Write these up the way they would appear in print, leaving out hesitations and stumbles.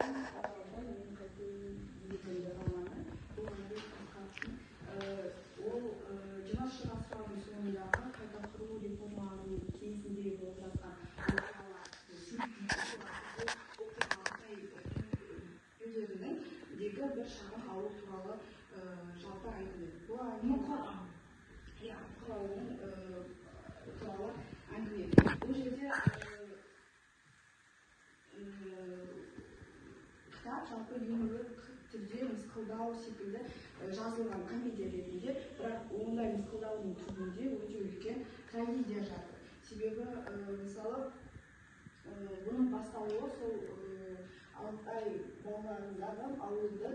Есімді романы. Бұл Жәнібек Асқаровтың, ол 20 ғасырдың соңындағы қайта құру реформаларының кезінде болып жатқан оқиғалар, оқиға Алтай бөдерінің дегі бір шағын ауыл туралы жалпы әңгіме. Бұл әңгіме, иә, Мұқыр ауылының туралы әңгіме. Бұл жерде кітап жалпы юморлық түрде, мысқылдау секілді жазылған, комедия ретінде, бірақ ондай мысқылдаудың түбінде өте үлкен трагедия жатыр. Себебі, мысалы, бұның басталуы сол Алтай балаларындағы ауылдың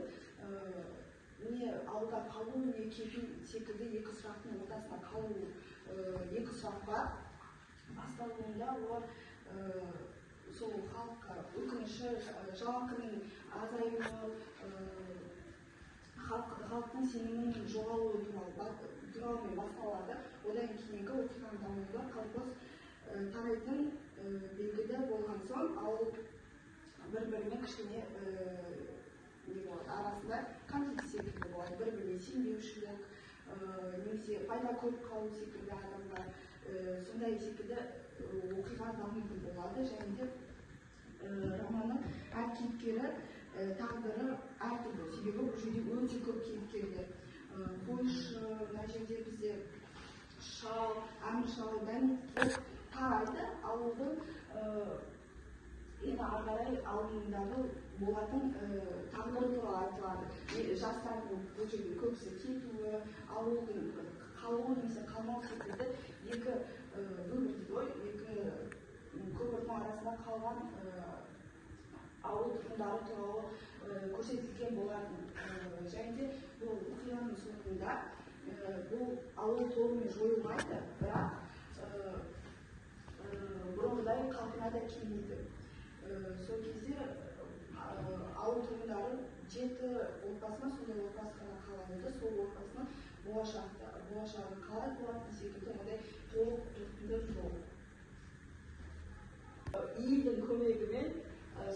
не ауылда қалу, не кету секілді екі сұрақтың ортасында қалу, екі сұрақ бар. Басталуында олар сол халыққа өкініші, жалақының азаюы, халықтың сенімінің жоғалуы туралымен басталады. Одан кейінгі оқиғаның дамуында колхоз тарайтын белгілі болған соң, ауыл бір бірімен кішкене не болады, арасында конфликт секілді болады, бір біріне сенбеушілік немесе пайда көп қалу секілді адамдар, сондай секілді оқиға дамитын болады. Және де романның әр кейіпкері тағдыры әртүрлі, себебі бұл жерде өте көп кейіпкерлер: қойшы, мына жерде бізде шал, Әмір шал, Дәметке тарайды. Ауылдың енді ары қарай алдындағы болатын тағдыры туралы айтылады. Жастардың бұл жерде көбісі кетуі, ауылдың қалуы немесе қалмау секілді екі выбор дейді ғой, екі көпірдің арасында қалған ауыл тұрғындары туралы көрсетілген болатын. Және де бұл оқиғаның соңында бұл ауыл толығымен жойылмайды, бірақ бұрынғыдай қалпына да келмейді. Сол кезде ауыл тұрғындары жеті отбасы ма, сондай отбасы ғана қалады да, сол отбасының болашағы қалай болатын секілді ондай толық қорытынды жоқ. ИИ-дің көмегімен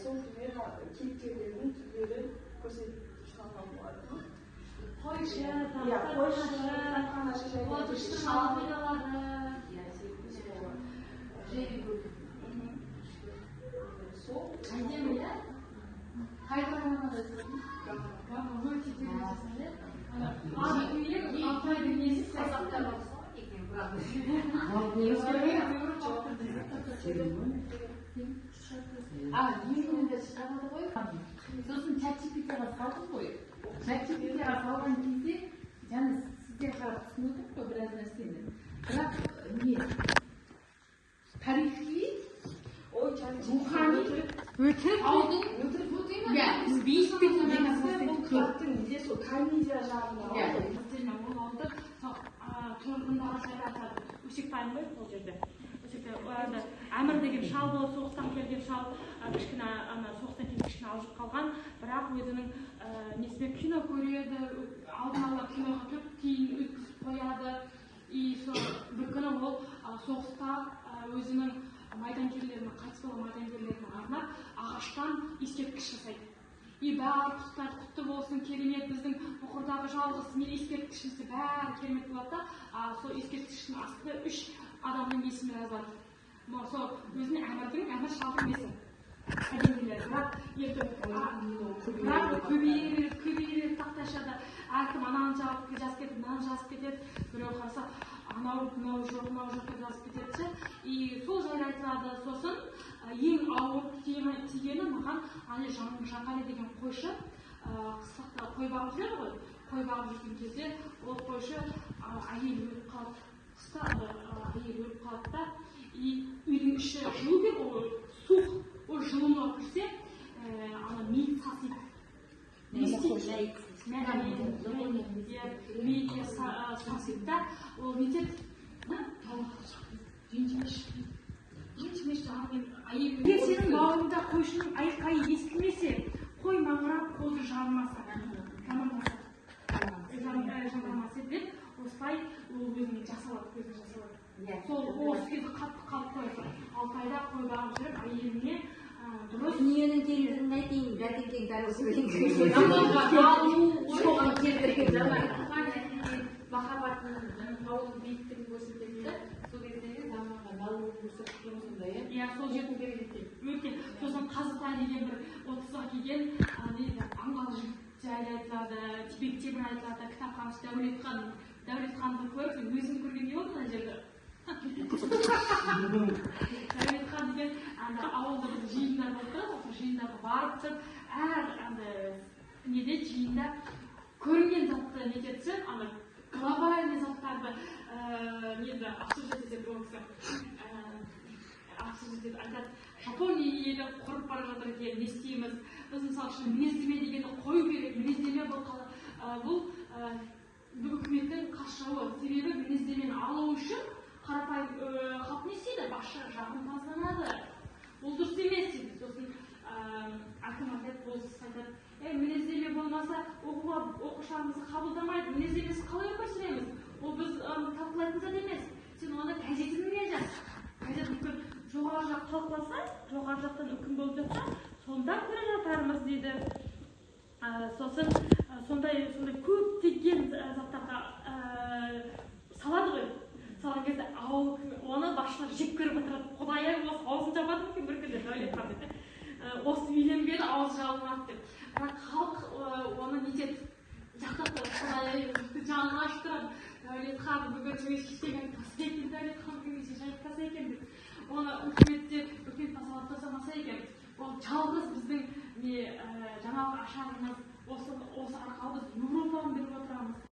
сол примерно кейіпкерлердің түрлері көрсетіп шығарған болатын. Қойшы, иә, қойшы, кітапханашы және шал. Иә. Сол. Сол. Әдемі, иә? Қай романға жаздың? Өте керемет жазған, иә? Алтайдың несі? Қазақтар екен, бірақ. А, емінде шығарады ғой. Сосын ChatGPT-ға салдым ғой. ChatGPT-ға салған кезде жаңа сізге қарап түсініп отырмын ғой біраз нәрсені. Бірақ не тарихи, Ой, рухани Өтірік. Ауылдың Өтірік. Иә, биіктік. Негізі бұл кітаптың неде, сол комедия жағында ғой. Мәселен, ол ауылды сол тұрғындары жайлы айтады. Өсекбай ғой ол жерде. Өсекбай, енді Әмір деген шал болып, соғыстан келген шал, кішкене ана соғыстан кейін кішкене алжып қалған, бірақ өзінің несімен кино көреді, алдын ала киноға 4 тиын өткізіп қояды. И сол бір күні ол соғыста өзінің майдангерлеріне, қайтыс болған майдангерлеріне арнап ағаштан ескерткіш жасайды. И бәрі құттықтайды: «Құтты болсын, керемет, біздің Бұқырдағы жалғыз не ескерткішіміз», бәрі керемет болады да. А сол ескерткіштің астында үш адамның есімі жазылады. Сол өзінің Әмірдің, Әмір шалдың несі, әдемілері. Бірақ енді бірақ көбейе береді, көбейе береді. Тақтайшада әркім ананы жазып кетеді, мынаны жазып кетеді, біреу қараса, анау мынау жоқ, мынау жоқ деп жазып кетеді ше. И сол жайлы айтылады. Сосын ең ауыр тигені маған ана Жанғали деген қойшы, қыстақта қой бағып жүреді ғой. Қой бағып жүрген кезде ол қойшы, әйелі өліп қалады қыста, әйелі өліп қалады да. И үйдің іші жылу керек, ол суық, ол жылуына кірсе, ана мейіт сасиды. Не істейді? Иә, мейіт сасиды да, ол нетеді: «Ренжімеші, ренжімеші, мен әйел». Егер сенің бауырыңда қойшының айқайы естілмесе, қой маңырап, қозы жарымаса, жамандаса, жамандамаса деп, осылай ол өзіне жасалады, өзіне жасалады. Сол осы кезде қатты қалып қояды. Алтайда қой бағып жүріп, әйеліне Дұрыс. Дүниенің кеңдігін айтайын, бәтеңкең тар болса Заманға алу ғой. Соған келтірген. Жаңа рухани әдебиет махаббатының, жаңа таудың биіктігін көрсетеді да, сол кездегі заманға налуын көрсетіп тұр ғой сонда, иә. Иә, сол Сол керек екен. Өте. Сосын Қазытай деген бір 30-ға келген не дейді, аңғал жігіт жайлы айтылады, Тибек Темір айтылады, кітапханашы Дәулетхан. Дәулетханды көріп, мен өзім көргендей болдым ана жерде. Дәулетхан деген анда ауылда бір жиындар болып тұрады ғой, сол жиындарға барып тұрып, әр анда неде, жиында көрінген затты нете түсіп, ана глобальный заттарды неді обсуждать етеді ол кісі. Обсуждать етеді, айтады: Жапония елі құрып бара жатыр екен, не істейміз біз? Мысалы үшін, мінездеме дегенді қою керек. Мінездеме бұл бұл үкіметтің қас жауы, себебі мінездемені алу үшін қарапайым халық не істейді? Басшы жағымпазданады, ол дұрыс емес дейді. Сосын әкім айтады, болыс айтады: «Ей, мінездеме болмаса, оқуға оқушыларымызды қабылдамайды, мінездемесіз қалай өмір сүреміз? Ол біз талқылайтын зат емес, сен оны газетіңе жаз, газет мүмкін жоғары жақ талқыласа, жоғары жақтан үкім болып жатса, сонда көре жатармыз», — дейді. Сосын сондай көптеген заттарға салады ғой. Салған кезде ауыл оны басшылар жек көріп отырады. «Құдай ай, осы аузын жабады ма екен бір күні Дәулетхан», — дейді. Осы үйленбеді, аузы жабылмады деп. Бірақ халық оны нетеді, жақтап тұрады. «Құдай ай, жанын ашып тұрады Дәулетхан, бүгін шешеген таса екен, Дәулетхан бүгін шешеген таса екен», — деп. Оны үкіметте, үкімет талап жасамаса екен, ол жалғыз біздің не жаңалық ашарымыз, осы арқылы біз Еуропаны біліп отырамыз.